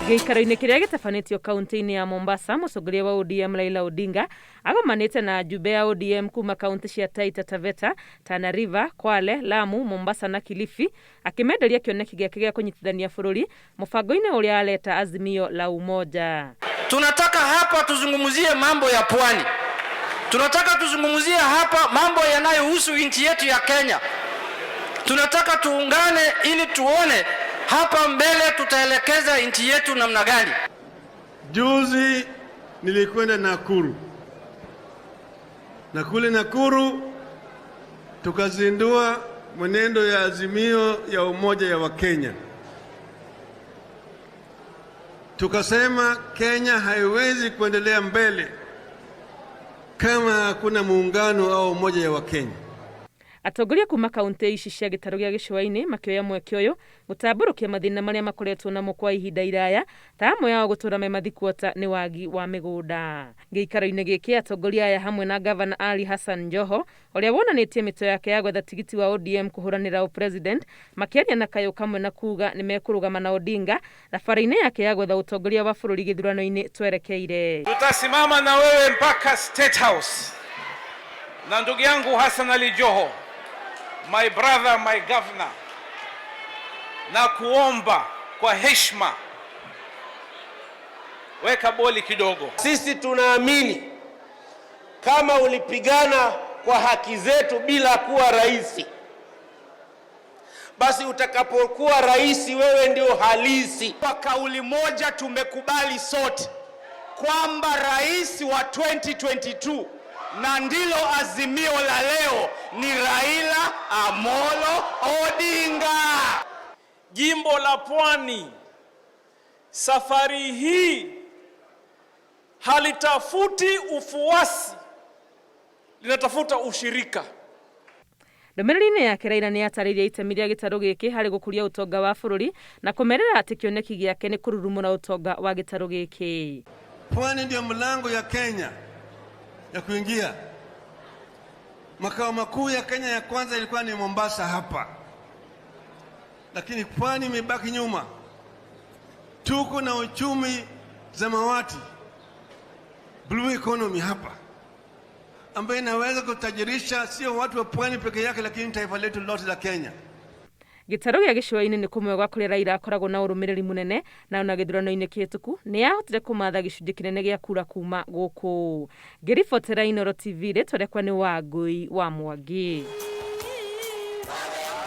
Gĩikaro-inĩ kĩrĩa gĩtabanĩtio kaunti-inĩ ya Mombasa, mũtongoria wa ODM Raila Odinga agomanĩte na ajumbe a ODM kuma kaunti cia Taita Taveta, Tana River, Kwale, Lamu, Mombasa na Kilifi akĩmenderia kĩoneki gĩake gĩa kũnyitithania bũrũri mũbango-inĩ ũrĩa areta Azimio la Umoja. Tunataka hapa tuzungumzie mambo ya pwani. Tunataka tuzungumzie hapa mambo yanayohusu nchi yetu ya Kenya. Tunataka tuungane ili tuone hapa mbele tutaelekeza nchi yetu namna gani. Juzi nilikwenda Nakuru, na kule Nakuru tukazindua mwenendo ya Azimio ya Umoja ya Wakenya. Tukasema Kenya haiwezi kuendelea mbele kama hakuna muungano au umoja ya Wakenya. Atongoria kuma kaunti ici cia gĩtarũ gĩa gĩcũa-inĩ makĩoya mweke ũyũ gũtambũrũkia mathĩna marĩa makoretwo namo kwa ihinda iraya ta amwe ao gũtũra me mathikuota nĩ wagi wa mĩgũnda. Gĩikaro-inĩ gĩkĩ atongoria aya hamwe na gavana Ali Hassan Joho ũrĩa wonanĩtie mĩtwe yake ya gwetha tigiti wa ODM kũhũranĩra ũpresident makĩaria na kayũ kamwe na kuga nĩ mekũrũgama na Odinga thabarĩ-inĩ yake ya gwetha ũtongoria wa bũrũri gĩthurano-inĩ twerekeire. Tutasimama na wewe mpaka State House na ndugu yangu Hassan Ali Joho, my brother, my governor, na kuomba kwa heshima, weka boli kidogo. Sisi tunaamini kama ulipigana kwa haki zetu bila kuwa rais, basi utakapokuwa rais wewe ndio halisi. Kwa kauli moja tumekubali sote kwamba rais wa 2022 na ndilo azimio la leo ni Raila Amolo Odinga. Jimbo la Pwani safari hii halitafuti ufuasi, linatafuta ushirika. Ndũmĩrĩri-inĩ yake Raila nĩ atarĩirie itemi rĩa gĩtarũ gĩkĩ harĩ gũkũria ũtonga wa bũrũri na kũmerĩra atĩ kĩoneki gĩake nĩ kũrurumũra ũtonga wa gĩtarũ gĩkĩ. Pwani ndio mlango ya Kenya ya kuingia. Makao makuu ya Kenya ya kwanza ilikuwa ni Mombasa hapa, lakini pwani imebaki nyuma. Tuko na uchumi samawati, blue economy hapa, ambayo inaweza kutajirisha sio watu wa pwani peke yake, lakini taifa letu lote la Kenya. Gĩtarũ gĩa gĩcũa-inĩ nĩ kũmwe gwa kũrĩa Raila akoragwo na ũrũmĩrĩri mũnene na ona gĩthurano-inĩ kĩhĩtũku nĩ ahotire kũmatha gĩcunjĩ kĩnene gĩa kura kuma gũkũ. Ngĩribotera Inooro TV rĩtwa rĩakwa nĩ Wangũi wa Mwangi.